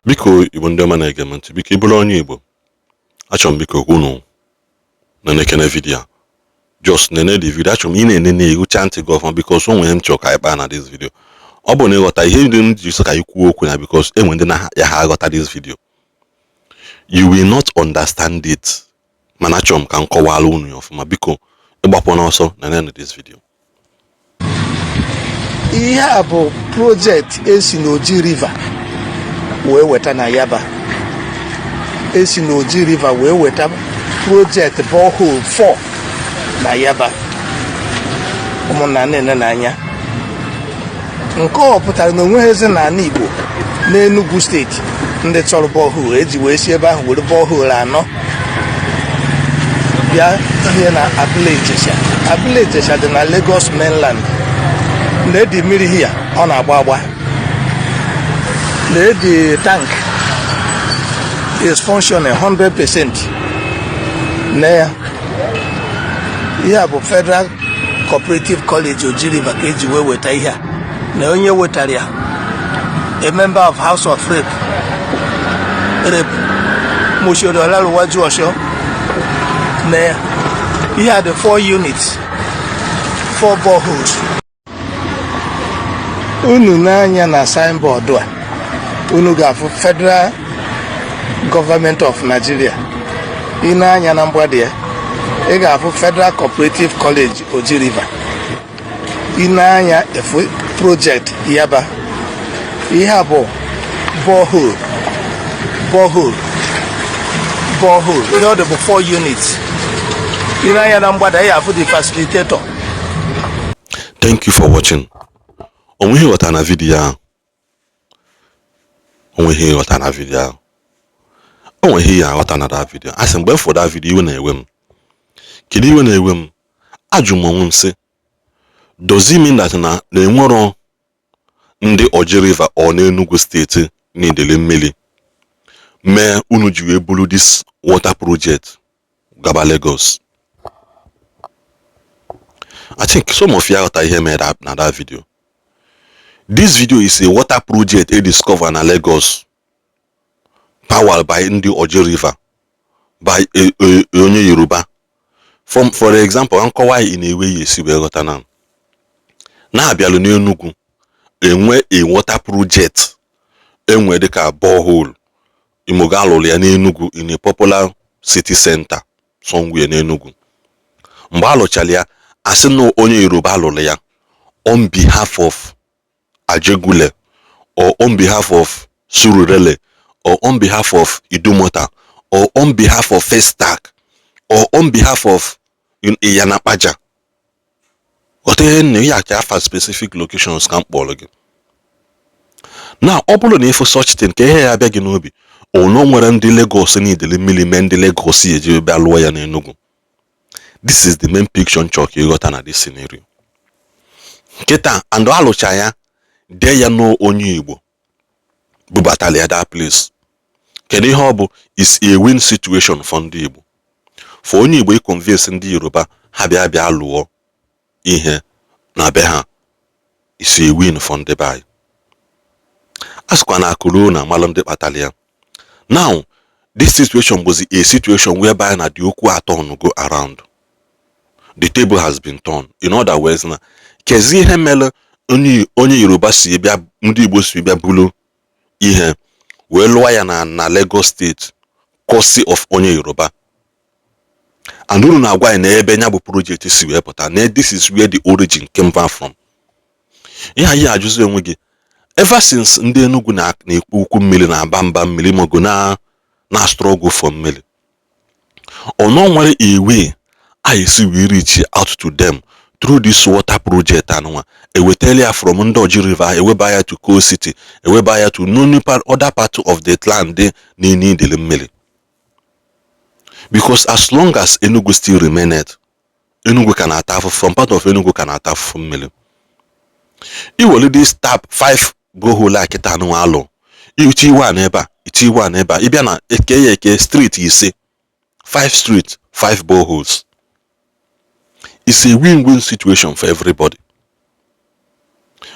Biko, Igbo ndị ọma na-ege m ntị, biko, ị bụrụ onye Igbo, achọrọ m, biko, unu nenekene video a. Just nene the video. Achọrọ m ị na-enene, ịgụcha ntị gị ọfụma, because o nwere m chọrọ ka anyị kpaa na this video. Ọ bụ na ịghọta ihe ndị m ji sị ka anyị kwuo okwu na, because enwe ndị na ya ha aghọta this video, you will not understand it, mana achọrọ m ka m kọwara unu ya ọfụma. Biko, ịgbapụ n'ọsọ, nenene this video. Ihe a bụ project esi n'Oji River wee weta na Yaba. Esi n'Oji River wee weta project borehole 4 na Yaba. Ụmụnna, na-ene n'anya nke ọ pụtara na onweghịzi n'ala Igbo, n'Enugu Steeti, ndị chọrọ borehole eji wee si ebe ahụ were borehole anọ bịa ihe na Abule Ijesha. Abule Ijesha dị na Lagos mainland. Na-edi mmiri hia, ọ na-agba agba. Na-edi tank is functioning 100%. Na ya, ihe a bụ Federal Cooperative College Oji River ka eji wee weta ihe a, na onye wetara ya, a member of House of Rep Moshood Olaruwaju Osho. Na ya, ihe a dị 4 units, 4 boreholes. Unu n'anya na signboard a, unu ga-afụ Federal Government of Nigeria. Ị na-anya na mgbada ya, ị ga-afụ Federal Cooperative College Oji River. Ị na-anya efu project Yaba. Ihe a bụ borehole, borehole, borehole. Ihe ọ dị bụ 4 units. Ị na-anya na mgbada, ị ga-afụ the facilitator. Thank you for watching. Onwe ihe ịghọta na video ahụ? Onwe ihe ịghọta na video ahụ? O nwere ihe ya aghọta na that video. A sị mgbe m fụrụ that video, iwe na-ewe m. Kedu iwe na-ewe m? Ajụ m onwe m sị, does it mean that na enwero ndị Oji River ọ n'Enugu Steeti n'idele mmiri mee unu ji wee buru this water project gaba Lagos? I think some of you aghọta ihe mere na that video. This video is a water project e discover na Lagos, powered by ndị Oji River, by onye Yoruba. From, for example, nkọwa ị na-ewe ya esi wee ghọta na na-abịalụ n'Enugu enwe a water project, enwe dịka borehole Imogo alụrụ ya n'Enugu in a popular city center somewhere n'Enugu. Mgbe alụchara ya, asị na onye Yoruba alụrụ ya on behalf of Ajegunle or on behalf of Surulere or on behalf of Idumota or on behalf of Festac or on behalf of Iyanakpaja. Ghọta ihe nna ya ka afa specific locations ka m kpọrọ gị na ọ bụrụ na ịfụ such thing, ka ihe ya abịa gị n'obi ono nwere ndị Lagos n'idele mmiri mee ndị Lagos ya eji bịa lụọ ya n'Enugu. This is the main picture nchọ ka ịghọta na this scenario nkịta. And alụcha ya, dee ya n'onye Igbo bubatala ya that place. Kedu ihe ọ bụ? Is a win situation for ndị Igbo, for onye Igbo i-convince ndị Yoruba ha bịa bịa lụọ ihe na be ha. Is a win for ndị be anyị. A sịkwa na akụrụ na amalụ ndị kpatara ya. Now this situation bụzi a situation whereby na the okwu atọ go around, the table has been turned. In other words, na kezi ihe mere onye Yoruba si bịa, ndị Igbo si bịa bulu ihe wee lụọ ya na Lagos State, courtesy of onye Yoruba, and unu na-agwa anyị na ebe ya bụ project si wee pụta, na this is where the origin came from. Ihe anyị ajụzi onwe gị, ever since ndị Enugu na-ekwu okwu mmiri, na-aba mba mmiri, maọbụ na struggle for mmiri, ọnọ nwere a way a esi wee reach out to them through this water project anụnwa ewetala ya from ndị Oji River, eweba ya to Coal City, eweba ya to no part, other part of the land dị na idele mmiri? Because as long as Enugu still remained, Enugu ka na-ata afụfụ. Some part of Enugu ka na-ata afụfụ mmiri. Iwere this tap 5 borehole a kịta anụnwa alụ, iti iwe a n'ebe a, iti iwe a n'ebe a, ịbịa na eke ya eke street ise, 5 street, 5 boreholes. It's a win-win situation for everybody.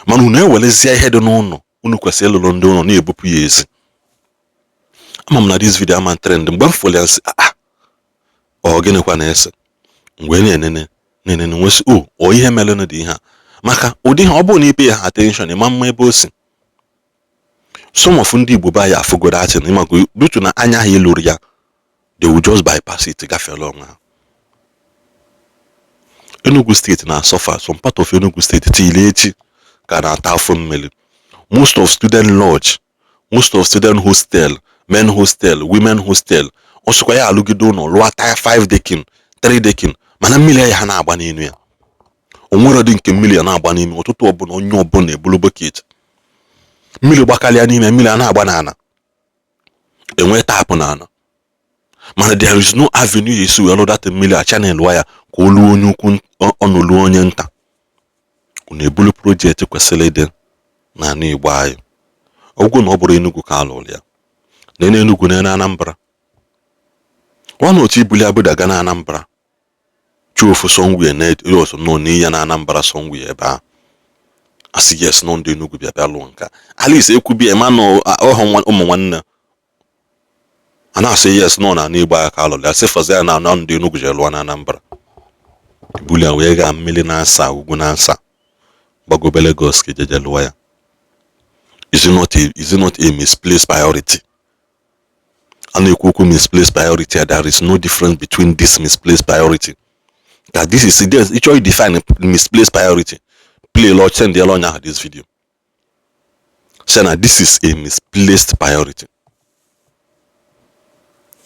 Mana unu ewelezie ihe dị n'ụlọ unu kwesịrị ịlụrụ ndị ụlọ na-ebupụ ya ezi. Ama m na this video ama trend. Mgbe m fụrụ ya, nsị, "Ah, ọ gịnịkwa na-ese?" Mgbe na-enene na-enene, nwesị o ọ ihe merenụ dị ihe a, maka ụdị ha, ọ bụrụ na ipe ha attention, ịma mma ebe o si. Some of ndị Igbo be anyị afụgoro atị na ịmaka due to na anya ha eluru ya, they will just bypass it, gafere onwe ha. Enugu Steeti na-asuffer. Some part of Enugu Steeti till echi ka na-ata afọ mmiri. Most of student lodge, most of student hostel, men hostel, women hostel, ọ sịkwa ya alụgide ụlọ lụọ ta 5 decking, 3 decking, mana mmiri ya ha na-agba n'elu ya. O nwere dị nke mmiri ya na-agba n'ime. Ụtụtụ ọbụla, onye ọbụla ebulu bucket mmiri gbakalịa n'ime. Mmiri a na-agba n'ala, enwe tap n'ala, mana there is no avenue ya esi wee lụdata mmiri a, channel ya ka o luo onye ukwu, ọnụluo onye nta. Unu ebulu project kwesịrị ịdị n'ala Igbo anyị. Ọgwụgwụ na ọ bụrụ Enugu ka alụrụ ya na Enugu na Anambra, ọ na otu ibuli abụdaga na Anambra chuofu somewhere na otu nọ n'iya na Anambra somewhere ebe ahụ, asị yes, nọ ndị Enugu bịa bịa lụọ nka. At least ekwubi ma na ọhụ ụmụ nwanne a na-asị yes, nọ na Igbo aka ka alụrụ ya, sị fọzi ya na nọ ndị Enugu jere lụọ na Anambra, ibuli ya wee gaa mmiri na-asa ugwu na-asa gbagobe Lagos ka ejeje lụọ ya. Is it not a misplaced priority? A na-ekwu okwu misplaced priority. There is no difference between this misplaced priority that this is this. Ịchọ define misplaced priority, play lọ, send the onye ahụ this video, say na this is a misplaced priority.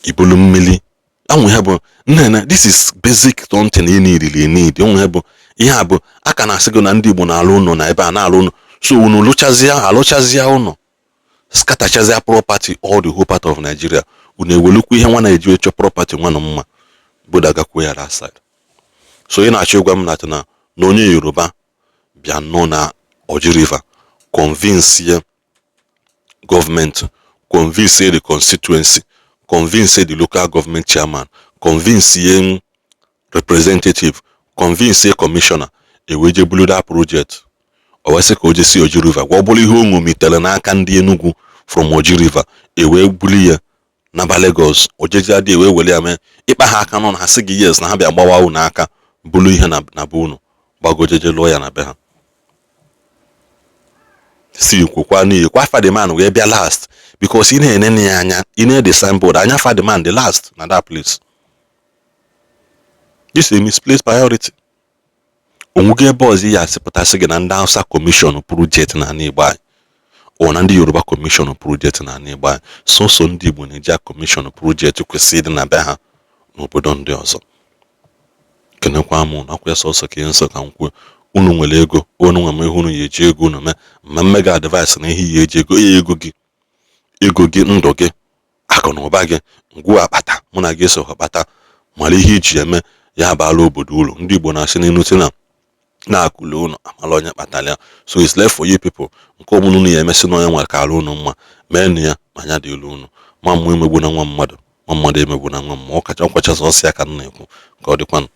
Ibulu mmiri anwụ ihe bụ nne na this is basic something ị need, you need onwe ihe bụ ihe a bụ a ka na-asị gị na ndị Igbo na-alụ ụlọ na ebe a na-alụ ụlọ, so unu lụchazie, alụchazie ụlọ, scatterchazie property all the whole part of Nigeria. Unu ewelukwa ihe nwa na-eji echọ property nwa na mma budagakwuo ya that side. So ị na-achọ ịgwa m na na onye Yoruba bịa nọ na Oji River, convince ye gọọmenti, convince the constituency, convince the local government chairman, convince ye representative, convince ye commissioner, ewee je bulu that project, o wee sị ka o jesi Oji River gwa ọ bụrụ ihe o ṅomitere n'aka ndị Enugu from Oji River, ewee buli ya naba Lagos, ojeji adị ewee were ya mee ịkpa ha aka nọ na ha sị gị yes, na ha bịa gbawa unu aka, bulu ihe na be unu, gbagojeje lụọ ya na be ha. Si kwukwa n'iyi kwa afa the man wee bịa last, because ị na-enene ya anya, ị na the signboard anya, afa the man the last na that place. This is a misplaced priority. Onwego ebe ọzọ ya asịpụtasị gị na ndị Hausa commission project na ala Igbo anyị, ọ na ndị Yoruba commission project na ala Igbo anyị. Sọsọ ndị Igbo na-eji a commission project kwesịrị ịdị na be ha n'obodo ndị ọzọ. Kenekwa m unu akwa sọsọ ka ihe nsọ ka m kwuo. Unu nwere ego, unu nwe ihe unu ya eji ego unu mee. Ma mmega advice na ihe ya eji ego ya, ego gị, ego gị, ndụ gị, akụ na ụba gị, ngwu akpata mụ na gị so kpata, mara ihe iji eme ya baala obodo uru. Ndị Igbo na-asị n'inu si na na-akụli ụnụ amala onye kpatara ya. So it's left for you people. Nke ọbụla unu ya emesị na onye nwere ka ala unu mma, meenụ ya ma anya dị elu unu ma mmụọ emegbu na nwa mmadụ, nwa mmadụ emegbu na nwa mmụọ. Ọkacha ọkwacha sọsọ ya ka m na-ekwu ka ọ dịkwanụ.